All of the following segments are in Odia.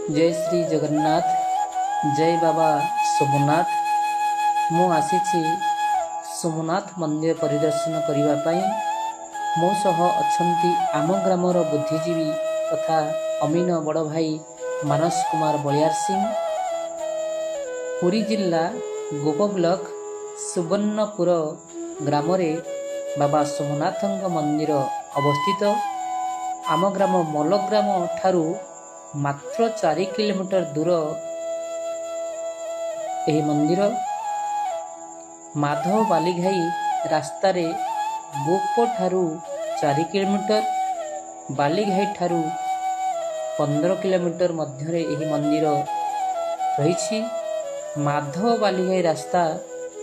ଜୟ ଶ୍ରୀ ଜଗନ୍ନାଥ, ଜୟ ବାବା ସୋମନାଥ। ମୁଁ ଆସିଛି ସୋମନାଥ ମନ୍ଦିର ପରିଦର୍ଶନ କରିବା ପାଇଁ। ମୋ ସହ ଅଛନ୍ତି ଆମ ଗ୍ରାମର ବୁଦ୍ଧିଜୀବୀ ତଥା ଅମିନ ବଡ଼ ଭାଇ ମାନସ କୁମାର ବଳିୟାର ସିଂ। ପୁରୀ ଜିଲ୍ଲା ଗୋପ ବ୍ଲକ ସୁବର୍ଣ୍ଣପୁର ଗ୍ରାମରେ ବାବା ସୋମନାଥଙ୍କ ମନ୍ଦିର ଅବସ୍ଥିତ। ଆମ ଗ୍ରାମ ମଲଗ୍ରାମ ଠାରୁ ମାତ୍ର 4 କିଲୋମିଟର ଦୂର ଏହି ମନ୍ଦିର। ମାଧବ ବାଲିଘାଇ ରାସ୍ତାରେ ଗୋପ ଠାରୁ 4 କିଲୋମିଟର, ବାଲିଘାଇ ଠାରୁ 15 କିଲୋମିଟର ମଧ୍ୟରେ ଏହି ମନ୍ଦିର ରହିଛି। ମାଧବ ବାଲିଘାଇ ରାସ୍ତା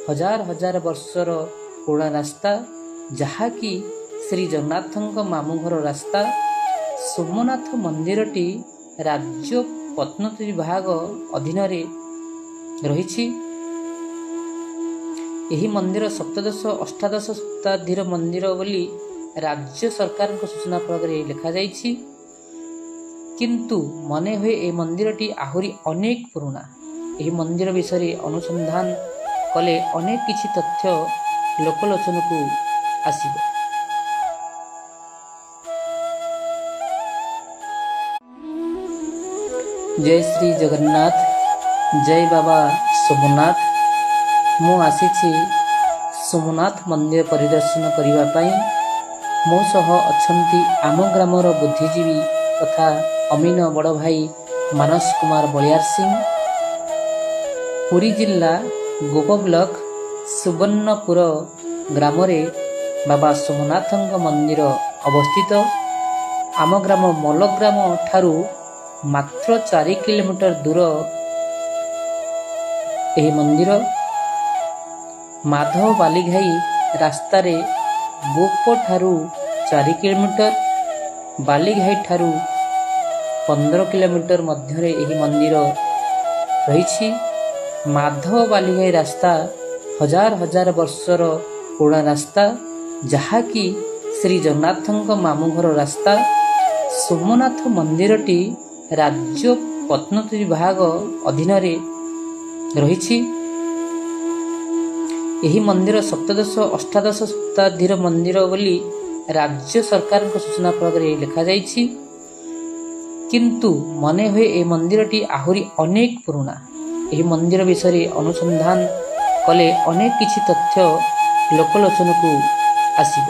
ହଜାର ହଜାର ବର୍ଷର ପୁରୁଣା ରାସ୍ତା, ଯାହାକି ଶ୍ରୀ ଜଗନ୍ନାଥଙ୍କ ମାମୁଁ ଘର ରାସ୍ତା। ସୋମନାଥ ମନ୍ଦିରଟି ରାଜ୍ୟ ପ୍ରତ୍ନତତ୍ତ୍ୱ ବିଭାଗ ଅଧୀନରେ ରହିଛି। ଏହି ମନ୍ଦିର ସପ୍ତଦଶ ଅଷ୍ଟାଦଶ ଶତାବ୍ଦୀର ମନ୍ଦିର ବୋଲି ରାଜ୍ୟ ସରକାରଙ୍କ ସୂଚନା ଫଳକରେ ଲେଖାଯାଇଛି, କିନ୍ତୁ ମନେ ହୁଏ ଏ ମନ୍ଦିରଟି ଆହୁରି ଅନେକ ପୁରୁଣା। ଏହି ମନ୍ଦିର ବିଷୟରେ ଅନୁସନ୍ଧାନ କଲେ ଅନେକ କିଛି ତଥ୍ୟ ଲୋକଲୋଚନକୁ ଆସିବ। ଜୟ ଶ୍ରୀ ଜଗନ୍ନାଥ, ଜୟ ବାବା ସୋମନାଥ। ମୁଁ ଆସିଛି ସୋମନାଥ ମନ୍ଦିର ପରିଦର୍ଶନ କରିବା ପାଇଁ। ମୋ ସହ ଅଛନ୍ତି ଆମ ଗ୍ରାମର ବୁଦ୍ଧିଜୀବୀ ତଥା ଅମିନ ବଡ଼ ଭାଇ ମାନସ କୁମାର ବଳିୟାର ସିଂ। ପୁରୀ ଜିଲ୍ଲା ଗୋପ ବ୍ଲକ ସୁବର୍ଣ୍ଣପୁର ଗ୍ରାମରେ ବାବା ସୋମନାଥଙ୍କ ମନ୍ଦିର ଅବସ୍ଥିତ। ଆମ ଗ୍ରାମ ମଲଗ୍ରାମ ଠାରୁ ମାତ୍ର 4 କିଲୋମିଟର ଦୂର ଏହି ମନ୍ଦିର। ମାଧବ ବାଲିଘାଇ ରାସ୍ତାରେ ଗୋପ ଠାରୁ 4 କିଲୋମିଟର, ବାଲିଘାଇ ଠାରୁ 15 କିଲୋମିଟର ମଧ୍ୟରେ ଏହି ମନ୍ଦିର ରହିଛି। ମାଧବ ବାଲିଘାଇ ରାସ୍ତା ହଜାର ହଜାର ବର୍ଷର ପୁରୁଣା ରାସ୍ତା, ଯାହାକି ଶ୍ରୀ ଜଗନ୍ନାଥଙ୍କ ମାମୁଁ ଘର ରାସ୍ତା। ସୋମନାଥ ମନ୍ଦିରଟି ରାଜ୍ୟ ପ୍ରତ୍ନତତ୍ତ୍ୱ ବିଭାଗ ଅଧୀନରେ ରହିଛି। ଏହି ମନ୍ଦିର ସପ୍ତଦଶ ଅଷ୍ଟାଦଶ ଶତାବ୍ଦୀର ମନ୍ଦିର ବୋଲି ରାଜ୍ୟ ସରକାରଙ୍କ ସୂଚନା ଫଳକରେ ଲେଖାଯାଇଛି, କିନ୍ତୁ ମନେ ହୁଏ ଏ ମନ୍ଦିରଟି ଆହୁରି ଅନେକ ପୁରୁଣା। ଏହି ମନ୍ଦିର ବିଷୟରେ ଅନୁସନ୍ଧାନ କଲେ ଅନେକ କିଛି ତଥ୍ୟ ଲୋକଲୋଚନକୁ ଆସିବ।